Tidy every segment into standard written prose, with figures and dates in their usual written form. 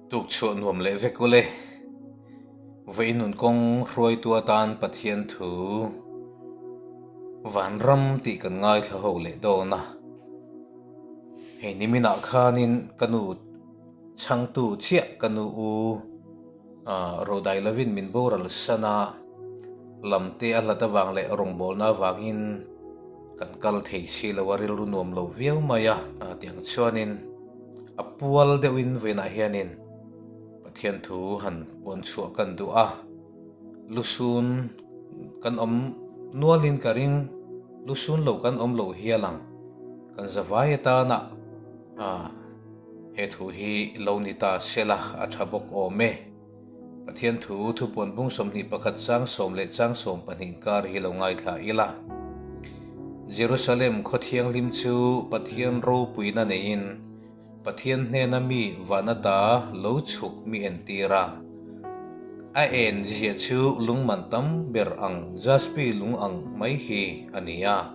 Tukchhuah nuam leh vek ule. Vawi nun kawng hruaitu atan Pathian thu Vanram tih kan ngaithla ho leh dawn a. Hei niminah khanin ka nu chhangtu chiah ka nu u Rodai lovin min boral san a, lamte a hlat avang leh rawngbawlna avangin kan kal thei si lo a, rilru nuam lo viau mai a. Tiang chuanin a pual deuhin vawiinah hianin Pathian thu han puan chhuah kan duh a, lusun kan awm nualin ka ring, lusun lo kan awm lo hial ang, kan zavai atana he thu hi lo ni ta sela a tha bawk awm e. Pathian thu thupuan bung 21 chang sawm leh chang 12 inkar hi lo ngaithla ila. Jerusalem khaw thianghlim chu Pathian ropuina neiin Pathian hnena mi van ata lo chhuk mi entir a. A en ziah chu lung man tam ber ang jaspi lung ang mai hi a ni a,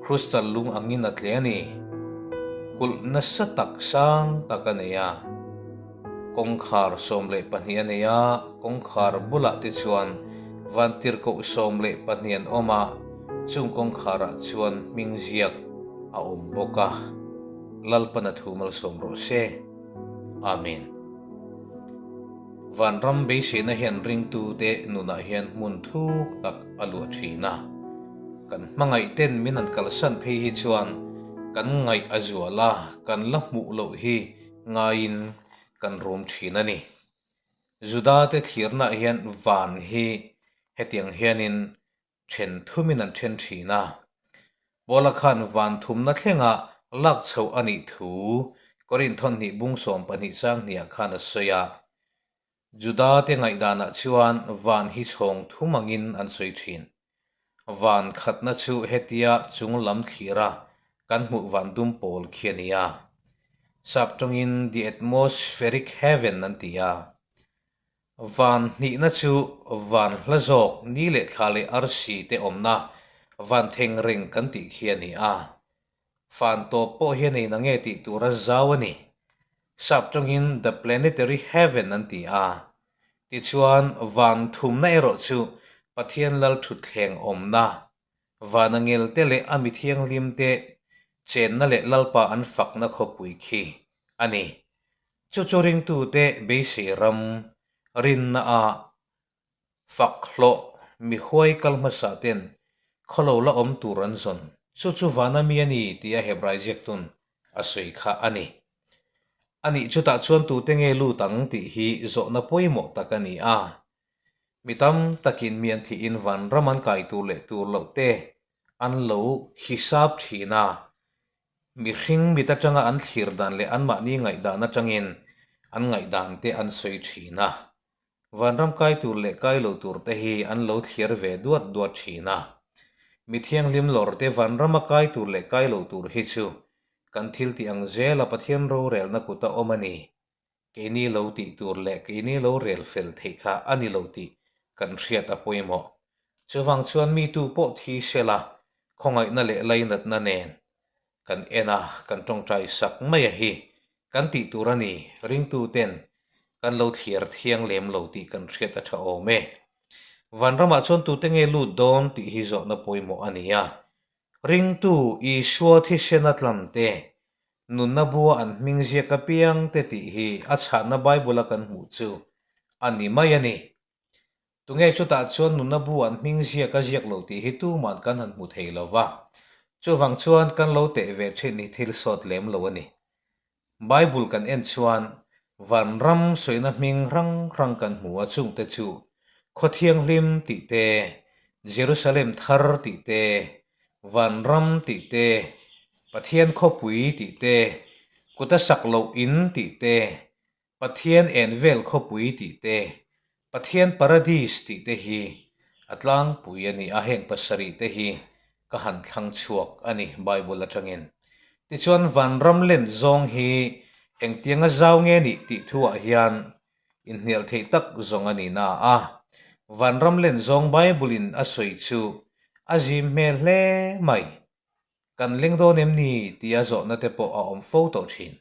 crystal lung angin a tle a ni. Kulh nasa tak sang tak a nei a. Kawngkhar 12 a nei a, kawngkhar bulah te chuan vantirhkoh 12 an awm a, chung kawngkharah chuan hming ziak a awm bawk a. Lalpan a thu malsawm rawh se. Amen. Vanram beiseina hian ringtute nunah hian hmun thuk tak a luah thin a. Kan hmangaih ten min an kalsan phei hi chuan kan ngaih a zual a, kan la hmuh loh hi ngaiin kan rum thin a ni. Judate thlirnaah hian van hi hetiang hianin then thumin an then thin a. Paula khan van thumna thlenga lak chhoh a nih thu Korinth thawhnih bung 12 chang hniah khan a sawi a. Judate ngaihdanah chuan van hi chhawng thum angin an sawi thin. Van khatna chu hetia chung lam thlira kan hmuh van dum pawl khi a ni a. Sap tawngin the atmospheric heaven an ti a. Van hnihna chu van hla zawk ni leh thla leh arsi te awmna van theng reng kan tih khi a ni a. Fan tawp pawh hian ei nange tih tura zau a ni. Sap tawngin the planetary heaven an ti a. Tichuan van thumna erawh chu Pathian lal thutthleng awmna, van angelte leh a mi thianghlimte chenna leh Lalpa an fakna khawpui khi a ni. Chu chu ringtute beisei ram rinna a fak hlawh mi huai kal hmasa ten khawlo la awm tur an zawn. Chu chu vana mi a ni tia Hebrai ziaktun a sawi kha a ni. A nih chutah chuan tute nge lut ang tih hi zawhna pawimawh tak a ni a. Mi tam takin mi an thihin vanram an kai tur leh tur loh te an lo hisap thin a. Mihring mit atanga an thlir dan leh anmahni ngaihdan atangin an ngaihdan te an sawi thin a. Vanram kai tur leh kai lo tur te hi an lo thliar ve duat duat thin a. Mi thianghlim lawr te vanrama kai tur leh kai lo tur hi chu kan thil tih ang zela Pathian rorelna kuta awm a ni. Keini lo tih tur leh keini lo rel fel theih kha a ni lo tih kan hriat a pawimawh. Chuvang chuan mi tu pawh thi sela khawngaihna leh lainatna nen kan en a, kan tawngtai sak mai a hi kan tih tur a ni, ringtu ten kan lo thliar thiang lem lo tih kan hriat a tha awm e. Vanramah chuan tute nge lut dawn tih hi zawhna pawimawh a ni a. Ringtu Isua thisena tlan te, nunna bua an hming ziak apiang te tih hi a chhahna Bible a kan hmuh chu a ni mai a ni. Tunge chutah chuan nunna bu an hming ziak a ziak lo tih hi tuman kan han hmu thei lo va. Chuvang chuan kan lo teh ve thin hi thil sawt lem lo a ni. Bible kan en chuan vanram sawina hming hrang hrang kan hmu a chungte chu Khaw Thianghlim tih te, Jerusalem thar tih te, Vanram tih te, Pathian khawpui tih te, kuta sak loh in tih te, Pathian en vel khawpui tih te, Pathian paradis tih te hi a tlangpui a ni a, heng pasarih te hi ka han thlang chhuak a ni Bible atangin. Tichuan vanram len zawng hi engtianga zau nge nih tih thuah hian inhnial theih tak zawng a ni na a, vanram len zawng Bible in a sawi chu a zim hmel hle mai. Kan leng dawn em ni tia zawhna te pawh a awm fo tawh thin.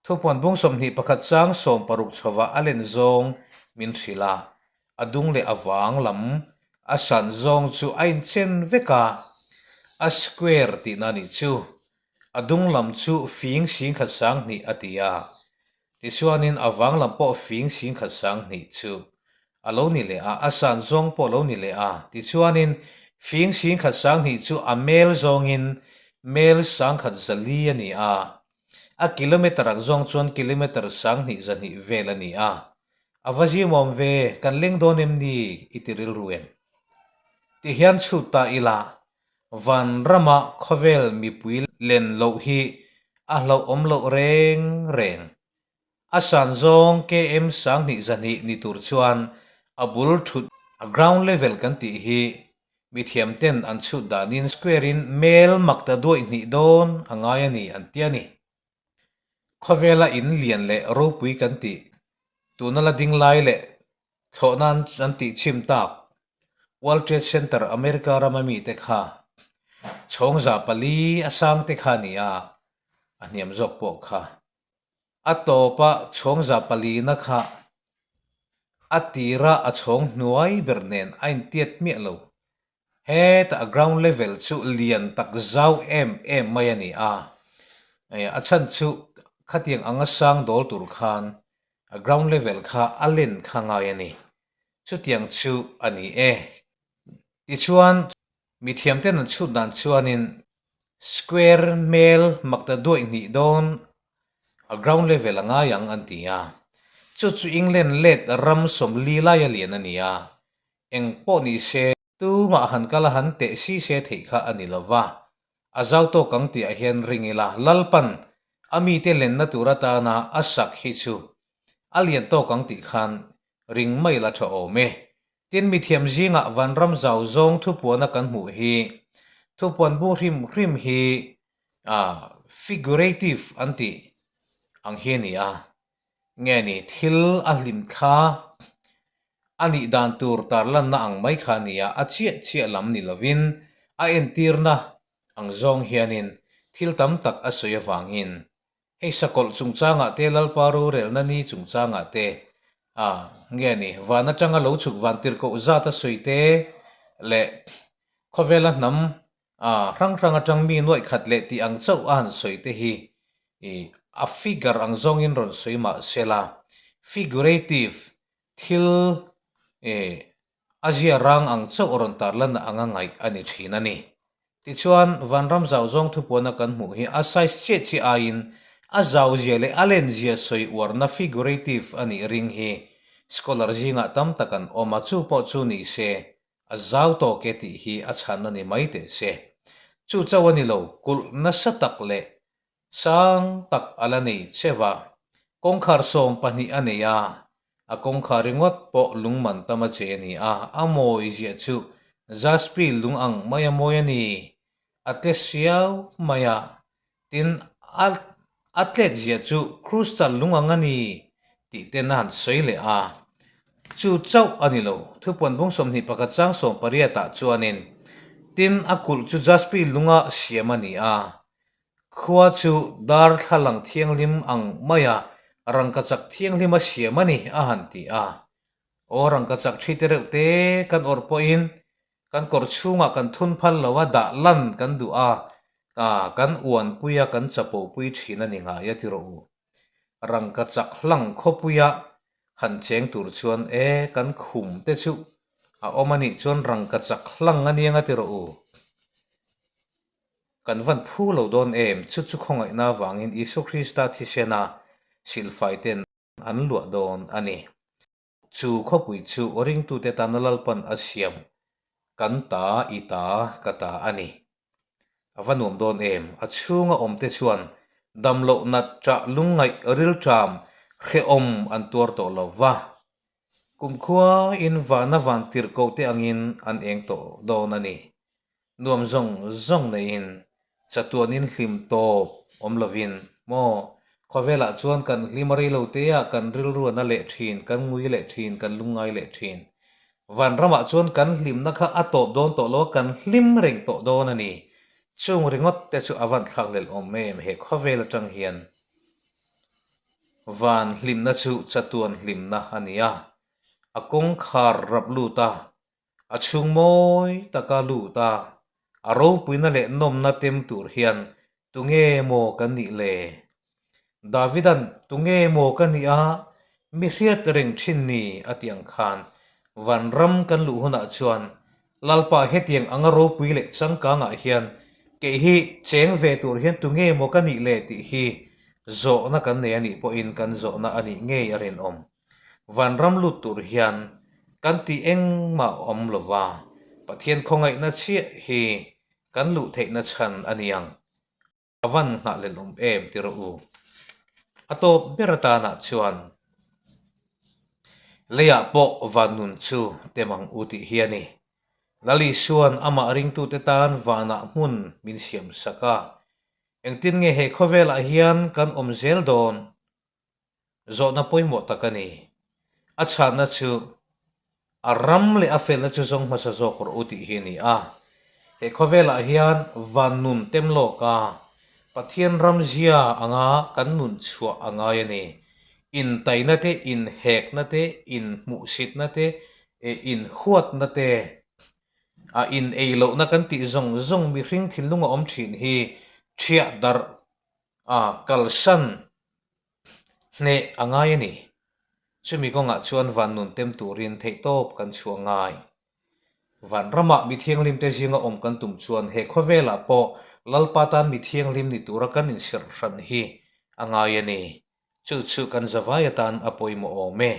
Thupuan bung 21 chang 60 chhovah a len zawng min hrilh a, a dung leh a vang lam a san zawng chu a inchen vek a, a square tihna a nih chu. A dung lam chu fing singkhat 2000 a ti a, tichuanin a vang lam pawh fing singkhat 2000 chu a lo ni leh a, a san zawng pawh a lo ni leh a, tichuanin fing singkhat 2000 chu a mel zawngin mel 1400 a ni a, A kilometer ang zawng chuan kilometer 2200 vel a ni a. A va zimawm ve, kan leng dawn em ni i ti rilru em? Ti hian chhut ta ila, vanrama khawvel mipui len loh hi a hlauhawm loh reng reng. A san zawng KM 2200 ni tur chuan a bul thut, a ground level kan tih hi mithiam ten an chhut danin square in mel mak ta duaih hnih dawn a ngai a ni an ti a ni. Khawvela in lian leh ropui kan tih tuna la ding lai leh thlawh nan an tih chim tak World Trade Center America rama mite kha chhawng 400 a sang te kha a ni a, a hniam zawk pawh kha. A tawpa chhawng 400 na kha a tira a chhawng hnuai ber nen a intiat miah lo. Hetah a ground level chu lian tak zau em em mai a ni a, a chhan chu khatiang anga sang dawl tur khan a ground level kha a len kha ngai a ni. Chutiang chu a ni e. Tichuan, mithiamten an chhut dan chuanin square mel makta duaih hnih dawn a ground level a ngai ang an ti a. Chu chu England let ram 40 laia lian a ni a, eng pawh ni se tumah han kal a han teh si se theih kha a ni lo va. A zau tawk ang tihah hian ring ila, Lalpan a mite lenna tur atana a sak hi chu a lian tawk ang tih khan ring mai la tha awm e. Tin, mithiam zingah vanram zau zawng thupuana kan hmuh hi thupuan bu hrim hrim hi figurative an tih ang hi a ni a, nge ni thil a hlim thla a nih dan tur tarlanna ang mai kha a ni a, a chiah chiah lam ni lovin a entirna ang zawng hianin thil tam tak a sawi avangin Hei sakawlh chungchangah te, Lalpa rorelna ni chungchangah te, a, nge ni, van atanga lo chhuk van tirhkoh zat a sawi te leh khawvela hnam, a, hrang hrang atang mi nuaih khat leh tih ang chauh a han sawi te hi i a figure ang zawngin rawn sawi mah sela, figurative thil i A zia rang ang chauh rawn tarlanna anga ngaih a ni thin a ni. Tichuan, Vanram zau zawng thupuana kan hmuh hi a size chiah chiah aiin a zau zia leh a len zia sawi uarna figurative a nih ring hi scholar zingah tam tak an awm a, chu pawh chu ni se a zau tawk e tih hi a chhan a ni mai teh se. Chu chauh a ni lo, kulh nasa tak leh sang tak a la nei che va, kawngkhar 12 a nei a, A kawngkhar ringawt pawh lung man tam a che a ni a, a mawi ziah chu Jaspi lung ang mai a mawi a ni. A tle siau mai a, tin a a tlet ziah chu crystal lung ang a ni tih ten a han sawi leh a. Chu chauh a ni lo, thupuan bung 21 chang 18 ah chuanin tin a kulh chu Jaspi lunga siam a ni a, Khua chu darthlalang thianghlim ang maia rangkachak thianghlima siam a ni, a han ti a. Aw rangkachak thi te reuh te kan awrh pawhin kan kawr chhungah kan thun phal lo a, dah lan kan duh a, kan uanpui a, kan chapopui thin a ni ngai a ti rawh u. Rangkachak hlang khawpuia han cheng tur chuan e kan khum te chu a awm a nih chuan rangkachak hlang a niang a ti rawh u. Kan van phu lo dawn em? Chu chu khawngaihna avangin Isua Krista thisena silfaiten an luah dawn a ni. Chu khawpui chu ringtute tana Lalpan a siam, kan ta, i ta, ka ta a ni. A va nuam dawn em? A chhunga awmte chuan damloh nat ṭah lungngaih rilṭam hrehawm an tuar tawh lo va. Kumkhuain vana van tirhkohte angin an eng tawh dawn a ni. Nuam zawng zawng neiin chatuanin hlim tawp awm lovin maw khawvelah chuan kan hlim a rei lo te a, kan rilru a na leh thin, kan ngui leh thin, kan lungngai leh thin. Vanramah chuan kan hlimna kha a tawp dawn tawh lo a, kan hlim reng tawh dawn a ni. Chung ringawt te chu a van thlak hlelh awm em he khawvel atang hian. Van hlimna chu chatuan hlimna a ni a, a kawngkhar rap lut a, a chhung mawi taka lut a, a ropuina leh nawmna tem tur hian tunge maw kan nih le? Davidan tunge maw ka nih a, mi hriat reng thin ni a tih ang khan vanram kan luh hunah chuan Lalpa hetiang anga ropui leh changkangah hian kei hi cheng ve tur hian tunge maw ka nih le tih hi zawhna kan nei a nih pawhin kan zawhna a nih ngei a rinawm. Vanram lut tur hian kan tih engmah awm lova Pathian khawngaihna chiah hi kan luh theihna chhan a ni ang. A van nghah lel awm em ti rawh u. A tawp ber atanah chuan leiah pawh van nun chu tem ang u tih hi a ni. Lal Isuan amah ringtute tan vanah hmun min siam sak a. Engtin nge he khawvelah hian kan awm zel dawn? Zawhna pawimawh tak a ni. A chhanna chu a ram leh a felna chu zawng hmasa zawk rawh u tih hi a ni a. He khawvelah hian van nun tem lawk a, Pathian ram zia anga kan nun chhuah a ngai a ni. Intaina te, inhekna te, inhmuhsitna te, inhuatna te, a inei lohna kan tih zawng zawng mihring thinlunga awm thin hi ṭhiah darh a kalsan hneh a ngai a ni. Chumi kawngah chuan van nun tem turin theihtawp kan chhuah ngai. Van ramah mi thianghlimte zinga awm kan tum chuan he khawvelah pawh Lalpa tan mi thianghlim ni tura kan inserh hran hi a ngai a ni. Chu chu kan zavai atan a pawimawh awm e.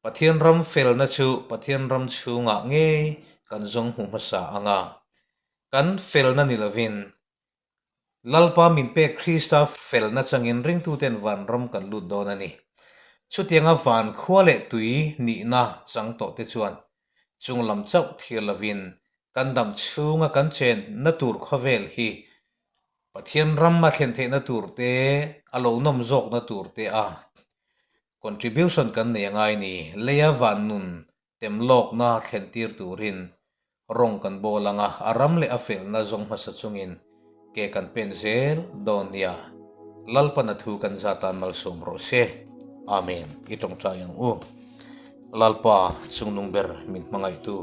Pathian ram felna chu Pathian ram chhungah ngei kan zawng hmu hmasa ang a. Kan felna ni lovin Lalpa min pek Krista felna changin ringtuten vanram kan lut dawn a ni. Chutianga van khua leh tui nihna chang tawh te chuan chunglam chauh thlir lovin kan dam chhunga kan chenna tur khawvel hi Pathian ram a thlen theihna tur te, a lo nawm zawkna tur te a contribution kan nei a ngai ni. Leia van nun Temlawkna thlentir turin rawng kan bawl ang a, a ram leh a felna zawng hmasa chungin ke kan pen zel dawn nia. Lalpana thu kan za tan malsawm rawh se. Amen. I tawngtai ang u. Lalpa chungnung ber min hmangaihtu.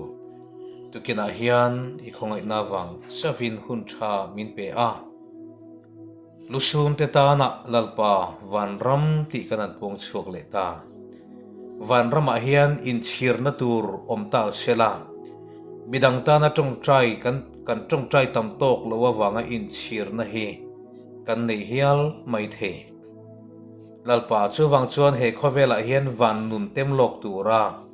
Tukinah hian i khawngaihna vang chavin hun tha min pe a. Lusunte tana Lalpa vanram tih kan an puang chhuak leh ta. Vanramah hian inchhirna tur awm ta se la, midang tana tawngtai kan kan tawngtai tam tawk lo avanga inchhirna hi kan nei hial mai thei. Lalpa chuvang chuan he khawvelah hian van nun tem lawk tura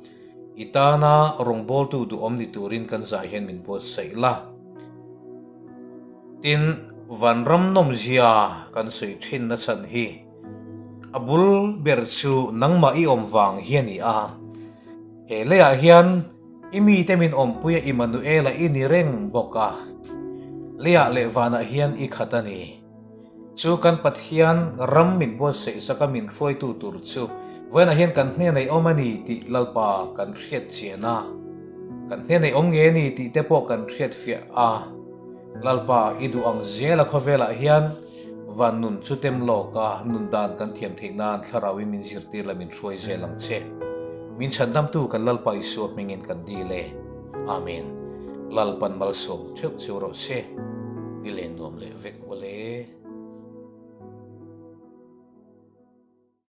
i tana rawngbawltu duhawm ni turin kan zah hian min buatsaih la. Tin, vanram nawmzia kan sawi thin na chhan hi a bul ber chu nangmah i awm vang hi a ni a. He leiah hian i mite min awmpui a Immanuela i ni reng bawk a, leiah leh vanah hian i khat a ni. Chu kan Pathian ram min buatsaih zaka min hruaitu tur chu vawiinah hian kan hnenah i awm a ni tih Lalpa kan hriat chian a, kan hnenah i awm nge a ni tih te pawh kan hriat fiah a. Lalpa i duh ang zela khawvelah hian van nun chu tem lawk a, nun dan kan thiam theih nan thlarauin min zirtir la min hruai zel ang che. Min chhandamtu kan Lalpa Isua hmingin kan dil e. Amen. Lalpan malsawm theuh cheu rawh se. Ni len nuam leh vek ule.